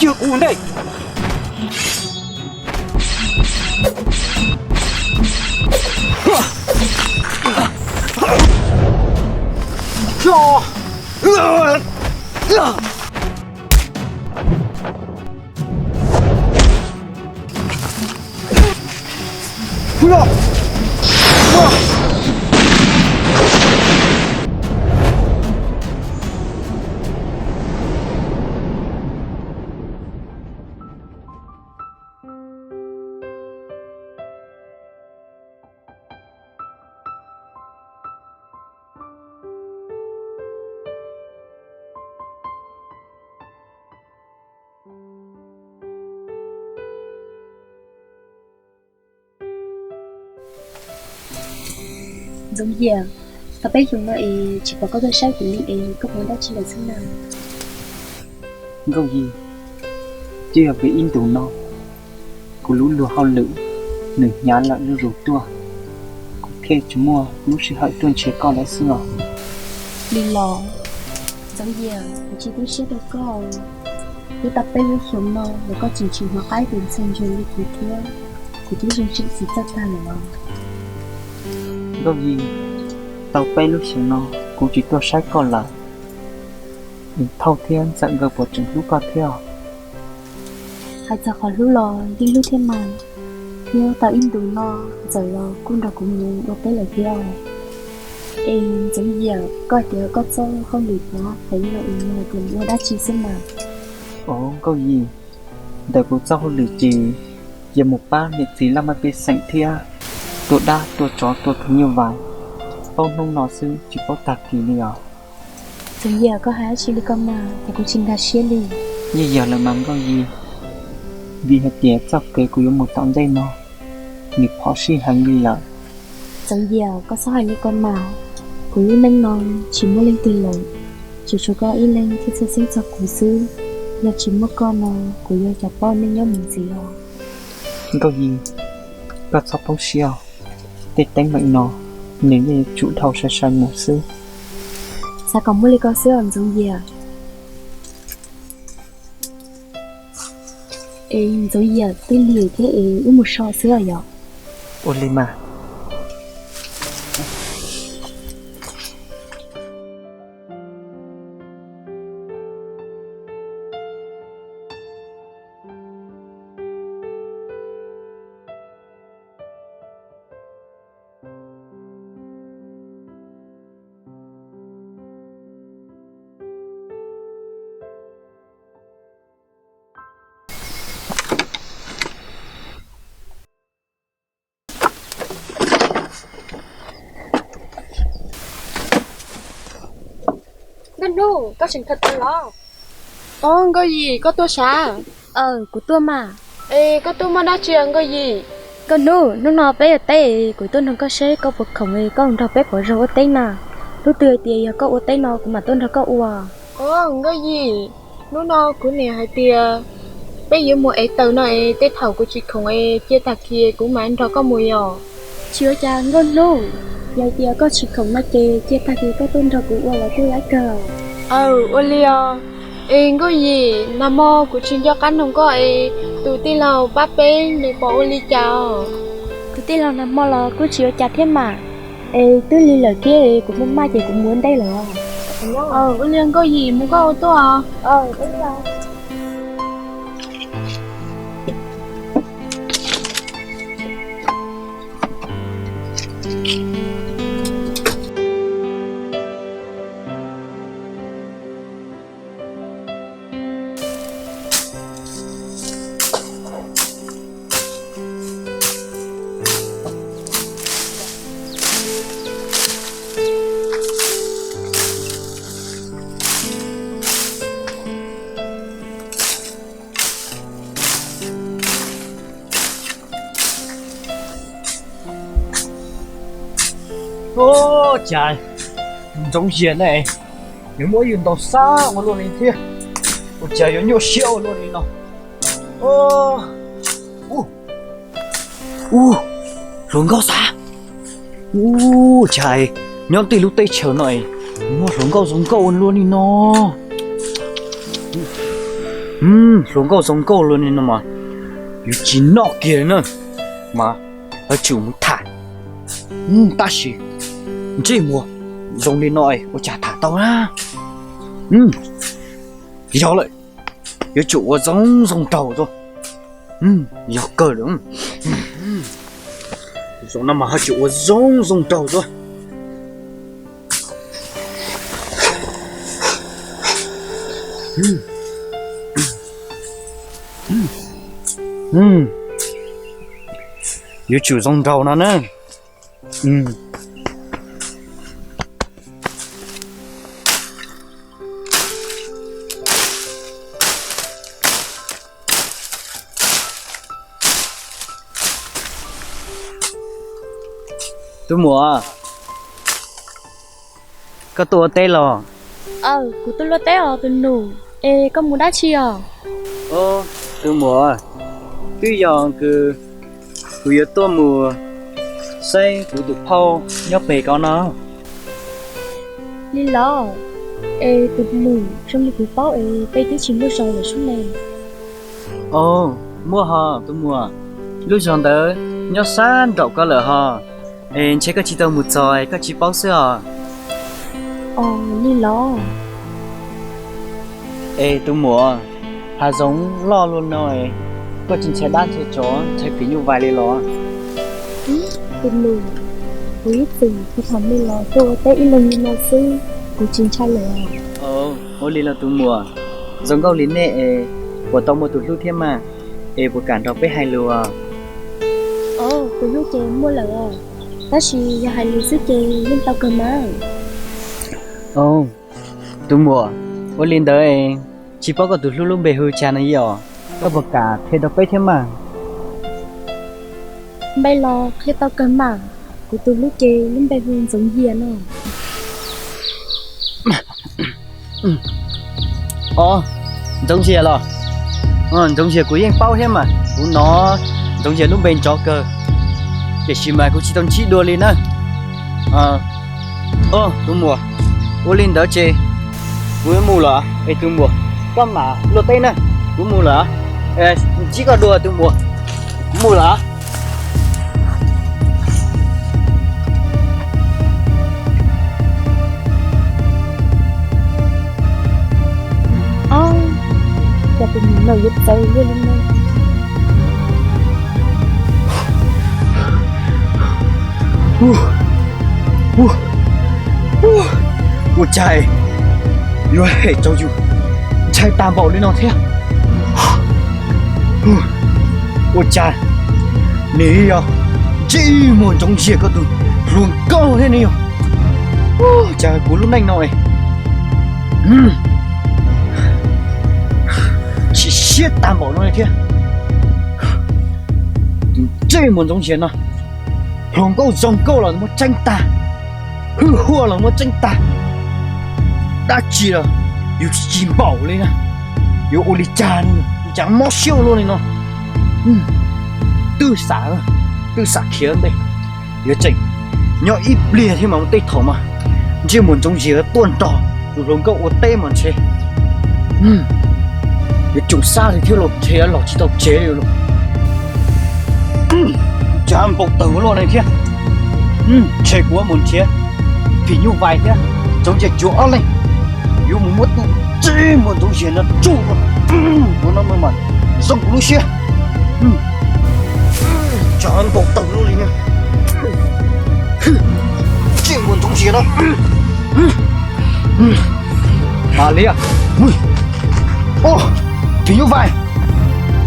Cia kuv ua ntej. Ntxoov Yias, tau peb xyoos no es tsis pom koj tuaj saib kuv li es koj mus ua dab tsi lawm xwb na? Nkauj Yig, twb yog vim ib ntus no kuv lub luag hauj lwm nws hnyav lawm zuj zus tuaj, kuv thiaj tsis muaj lub sij hawm tuaj nrhiav koj lawm xwb os. Li los, Ntxoov Yias, kuv tsis tu siab rau koj. Twb tau peb lub xyoos no los koj tseem tsis hnov qab tus ntxhais ntsuag li kuv thiab, kuv twb zoo siab tsis txawj tag lawm os. Nkauj Yig, tau peb lub xyoos no kuv tsis tuaj saib koj lawm, es Thauj thiab Ntxawm nkawd puas tseem hlub koj thiab? Hais txog qhov hlub los yeej hlub thiab mas, thiab tau ib ntus no Ntxawm los kuj nrog kuv mus ua teb lawm thiab. Es Ntxoov Yias, koj hais tias koj txoj hauj lwm hnyav heev no es yog hais tias mus ua dab tsi xwb mas? Os Nkauj Yig, ntawm kuv txoj hauj lwm ces yog mus pab niam txiv laj mej pej xeem thiab tua dab tua tsov tua tus nyuj vais, paub hnub no xwb tsis paub tag kis li os. Ntxoov Yias, koj hais dab tsi li ko mas, ces kuv tsis nkag siab li. Yeej yog lawm mas Nkauj Yig, vim hais tias txoj kev kuv yuav mus tom ntej no nws phom sij heev li lawm. Ntxoov Yias, koj txhob hais li ko mas, kuv lub neej no tsis muaj leej twg lawm, tsuas tshuav koj ib leeg thiaj txhawj xeeb txog kuv xwb. Yog tsis muaj koj no, kuv yuav ua cas paub neej nyob mus ntxiv os? Nkauj Yig, koj txhob poob siab os, tej teeb meem no nws yeej yuav tsum dhau sai sai mus xwb. Xav kom muaj li ko xwb os Ntxoov Yias. Es Ntxoov Yias, twb lig thiab es wb mus so xwb os yom? Ua li mas. Nkauj Hnub, koj tseem khaws taws los? Os, Nkauj Yim, koj tuaj sav? Aw, kuv tuaj mas. Es koj tuaj muaj dab tsi os Nkauj Yim? Nkauj Hnub, hnub no peb ua teb, kuv tuaj nrog koj saib koj puas khoom es koj nrog peb pov zog ua teb na. Hnub twg hais tias yog koj ua teb no kuv mam tuaj nrog koj ua. Os, Nkauj Yim, hnub no kuv niam hais tias peb yuav mus ev taws no es tej thaum kuv tsis khoom es cia tag kis kuv mam nrog koj mus yom. Tsis ua cas Nkauj Hnub, yog hais tias koj tsis khoom no ces cia tag kis koj tuaj nrog kuv ua los kuj laib kawg. Aw, ua li os. Es Nkauj Yim, nag hmo kuv tsis nco qab noog koj es tus tij laug pab peb nws pom ua li cas os? Tus tij laug nag hmo los kuj tsis ua cas thiab mas. Es twb lig lawm thiab, kuv maj maj ces kuv mus ua ntej lawm os. Ua li Nkauj Yim, mus koj ua tuaj os. Ua cas Ntxoov Yias ne, yuav muab yus ntaus xab ua luaj li thiab, ua cas yuav nyuaj siab ua luaj li no. Ub, hluas nkauj xav. Ub, cas nyob tej lub teb chaws no muaj hluas nkauj zoo nkauj ua luaj li no. Hluas nkauj zoo nkauj luaj li no mas yuav tsis noj kiag li na, mas yuav tsum mus tham. Tab sis ntsej muag zoo li no ua cas tham tau na. Yog lawm, yuav tsum ua zoo zoo nraug dua. Yog kawg lawm, zaum no mas yuav tsum ua zoo zoo nraug dua. Yuav tsum zoo nraug no na. Tus muam, koj tuaj ua teb los? Aws, kuv tuaj luaj teb os tus nus. Es koj mus dab tsi os? Tus muam, twb yog kuv yuav tuaj mus saib kuv tus phauj nyob pem ko no. Li los? Es tus nus, zoo li kuv paub es peb twb tsis muaj zog lawm sub ne. Ov, muaj hos tus muam, lub zog ntawd nyob sab nraum ko lawm hos, es ntshe koj tsis tau mus txog koj tsis paub xwb os. Ov, li los? Es tus muam, hav zoov loj luaj no, koj tsis ntshai dab ntshai tsov ntshai phim nyuj vais li los? Tus nus, kuv ib txwm kuv tham me los tuaj ua teb ib leeg li no xwb, kuv tsis ntshai lawm. Ua li los tus muam, zoo nkauj li nej es puas tau muaj tus hlub thiab mas, es puas kam nrog peb hais lus? Ov, tus hlub ces muaj lawm os, tab sis yog hais lus xwb ces yeej tau kawg mas. Tus muam, ua li ntawd tsis paub koj tus hlub lub npe hu cas no yom, koj puas kam qhia rau peb thiab mas? Npe los qhia tau kawg mas, kuv tus hlub ces lub npe hu Ntxoov Yias no. Ov, Ntxoov Yias los? Ntxoov Yias kuv yeej paub thiab mas, kuv hnov Ntxoov Yias lub npe nrov kawg, tiam sis mas kuv tsis tau ntsib dua li na. Ov, tus muam, ua li ntawd ces kuv yuav mus lawm es tus muam, koj mam luaj teb na, kuv mus lawm, ntsib koj dua tus muam, kuv mus lawm. Ov, cas tus nus no yuav txawv luaj li no. Ua cas yuav hem rau yus ntshai tag npaum li no thiab? Ua cas nws yog ntsej muag Ntxoov Yias koj tus hluas nkauj thiab ne yog? Cas kuv lub neej no es sim siab tag npaum no li thiab. Tus ntsej muag Ntxoov Yias no, hluas nkauj zoo nkauj los muab tseeb tag, hwj huaj los muab tseeb tag, dab tsi los yus tsis npaum li na. Yuav ua li cas, ua cas mob siab ua luaj li no. Twb xav, twb xav khiav ntej, yuav tseem nyob ib pliag thiab mas, tej thaum mas ntsej muag Ntxoov Yias tuaj nrog tus hluas nkauj ua teb mas ntshe yuav tsum xav li thiab los ntshe los tsis tau tsev li los. Cas npau taws ua luaj li thiab. Ntshe kuv mus nrhiav phim nyuj vais thiab Ntxoov Yias cuag ob leeg, yuav mus muab tus ntsej muag Ntxoov Yias no tsuj, ua no mas zoo kuv lub siab. Cas npau taws luaj li, ntsej muag Ntxoov Yias no. Mas Liab, phim nyuj vais,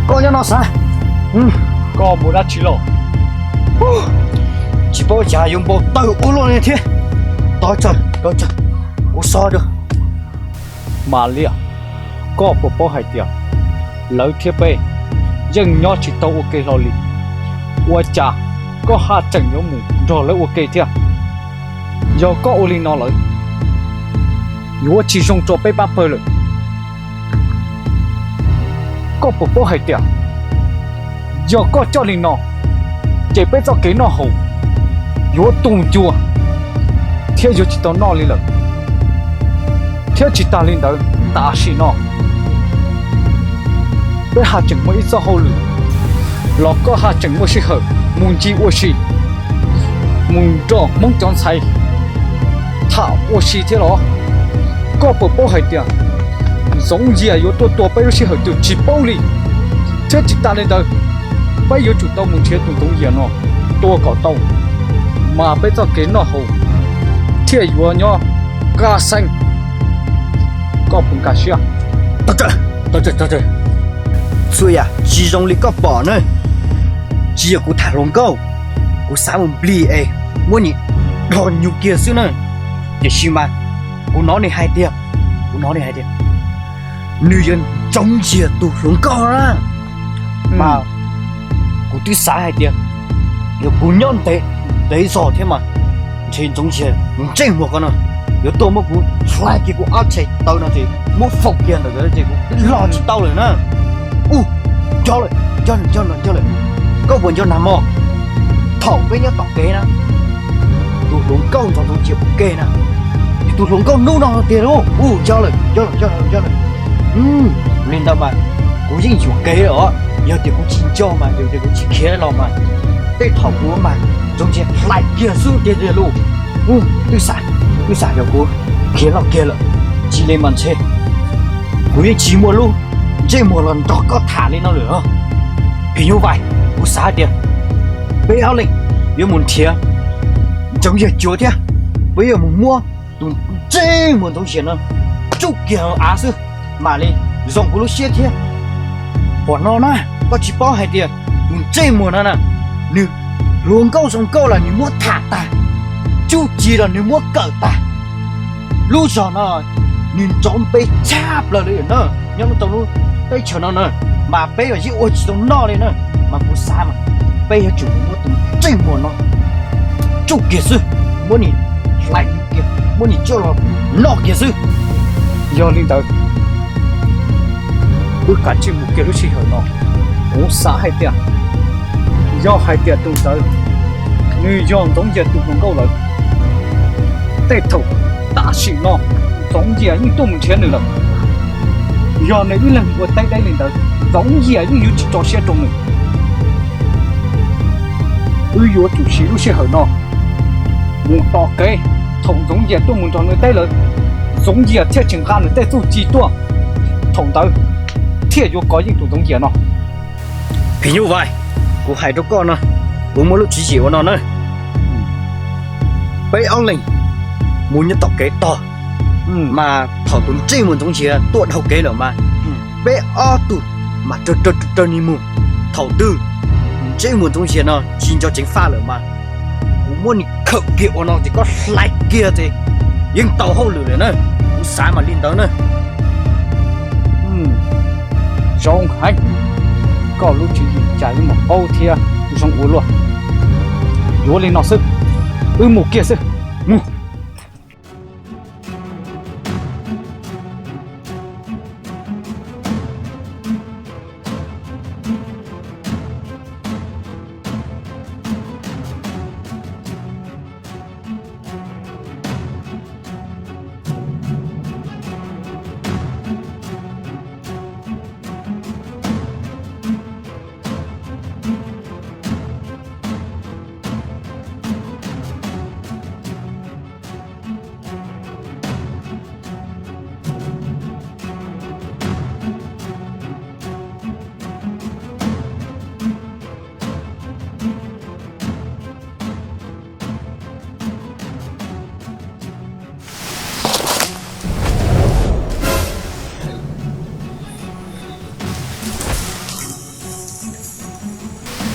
koj nyob no xav, koj mus dab tsi los? Tsis paub cas yuav npau taws ua luaj li thiab. Tos tawm, tos tawm, kuv xov rau. Mas Liab, koj puas paub hais tias lawv thiab peb yeej nyob tsis tau ua ke hlo li, ua cas koj haj tseem yuav mus nrog lawv ua ke thiab? Yog koj ua li no lawm, yuav tsis zoo rau peb pab pawg lawm. Koj puas paub hais tias yog koj coj li no, ces peb txoj kev noj haus yuav tu ncua thiab yuav tsis tau noj li lawm. Thiab tsis tas li ntawd, tam sim no Peb haj tseem muaj ib txoj hauj lwm, los koj haj tseem muaj sij hawm mus ncig ua si, mus nrog Hmoob cov ntxhais tham ua si thiab los? Koj puas paub hais tias Ntxoov Yias yuav tuaj tua peb lub sij hawm twg tsis paub li? Thiab tsis tas li ntawd, peb yuav tsum tau mus nrhiav tus Ntxoov Yias no tua kom tau, mas peb txoj kev noj haus thiaj yuav nyob kaj xeeb. Koj puas nkag siab? Txhua yam tsis zoo li koj pom na. Tsis yog kuv tham hluas nkauj, kuv xav mus nplig es muab nws dhos nyuag kiag xwb na. Tiam sis mas kuv hnov nws hais tias, kuv hnov nws hais tias nws yog Ntxoov Yias tus hluas nkauj na. Mas kuv twb xav hais tias yog kuv nyob ntev, ntev zog thiab mas ntshe Ntxoov Yias ntsej muag ko no yuav tuaj muab kuv hlais kiag kuv ob txhais taw no ces muab faus kiag ntawm ces kuv twb los tsis tau lawm na. Ub, nco lawm, nco lawm, nco lawm, nco lawm. Koj puas nco nag hmo thaum peb nyob tom kev na, tus hluas nkauj nrog Ntxoov Yias ua ke na, ces tus hluas nkauj hnub no tiag lauj. Ub, nco lawm, nco lawm, nco lawm, nco lawm. Li ntawd mas kuv yeej yuam kev lawm os. Yog tias kuv tsis nco mas, yog tias kuv tsis khiav los mas, tej thaum kuv mas Ntxoov Yias hlais kiag xwb tiag tiag lauj. Ub, twb xav, twb xav yog kuv khiav loj kiag lawm, tsis li mas ntshe kuv yeej tsis muaj lub ntsej muag los nrog koj tham li no lawm os. Phim nyuj vais, kuv xav hais tias peb ob leeg yuav mus nrhiav Ntxoov Yias cuav thiab, peb yuav mus muab tus ntsej muag Ntxoov Yias no tsuj kiag hauv av xwb mam li zoo kuv lub siab thiab. Pom no na, koj tsis paub hais tias tus ntsej muag no na, nws hluas nkauj zoo nkauj los nws muab tham tag, txuj ci los nws muab kawm tag. Lub zog no nws nrov npe tshaj plaws li na, nyob rau lub teb chaws no na, mas peb los yeej ua tsis tau noj li na. Mas kuv xav mas peb yuav tsum muab tus ntsej muag no tsuj kiag xwb, muab nws hlais kiag, muab nws coj los noj kiag xwb. Yog li ntawd, wb kav tsij mus kiag lub sij hawm no. Kuv xav hais tias yog hais tias tus ntawd nws yog Ntxoov Yias tus hluas nkauj lawm, tej thaum tam sim no Ntxoov Yias yeej tuaj mus nrhiav nws lawm. Yog nws ib leeg ua teb deb li ntawd, Ntxoov Yias yeej yuav tsis tso siab rau nws. Wb yuav tsum siv lub sij hawm no mus tos kev, thaum Ntxoov Yias tuaj mus nrog nws teb lawm, Ntxoov Yias thiaj tsis nqa nws tej txuj ci tuaj, thaum ntawd thiaj yuav kov yeej tus Ntxoov Yias no. Phim nyuj vais, kuv hais rau koj no, kuv muaj lub tswv yim ua no na. Peb ob leeg mus nyob tom kev tog, mas thaum tus ntsej muag Ntxoov Yias tuaj dhau kev lawm mas peb ob tug mas raws raws raws nws mus. Thaum twg ntsej muag Ntxoov Yias no tsis nco ceev faj lawm mas kuv muab nws khawm kiag ua no ces koj hlais kiag ces yeej tau hauj lwm lawm na. Kuv xav mas li ntawd na. Zoo heev, koj lub tswv yim cas yeej mus paub thiab zoo ua luaj. Yuav li no xwb, wb mus kiag xwb, mus.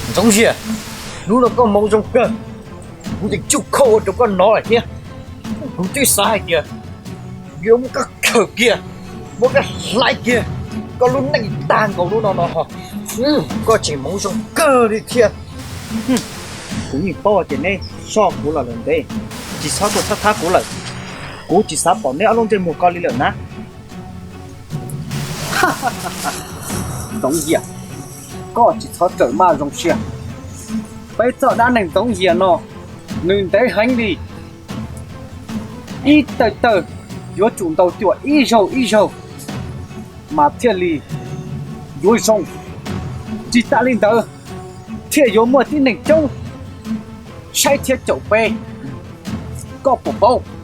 Ntxoov Yias, hnub no koj hmoov zoo kawg, kuv tseem tsuj khau ua rau koj hnov lawm thiab. Kuv twb xav hais tias yuav muab koj khawm kiag, muab koj hlais kiag, koj lub neej tag nkaus hnub no no ho. Koj tseem hmoov zoo kawg li thiab. Kuv yeej paub tias neb soj kuv los lawm ntev, tsis txhob tuaj thab thab kuv lawm. Kuv tsis xav pom neb ob lub ntsej muag ko li lawm na. Ntxoov Yias, koj tsis txhob txawm maj zoo siab. Peb txoj dab neeg Ntxoov Yias no, nws ntev heev li. Ib tawm tawm yuav tsum ntaus cuam ib zaug ib zaug mas thiaj li yuav zoo. Tsis tas li ntawd, thiaj yuav muaj tib neeg coob saib thiab caum peb. Koj puas paub?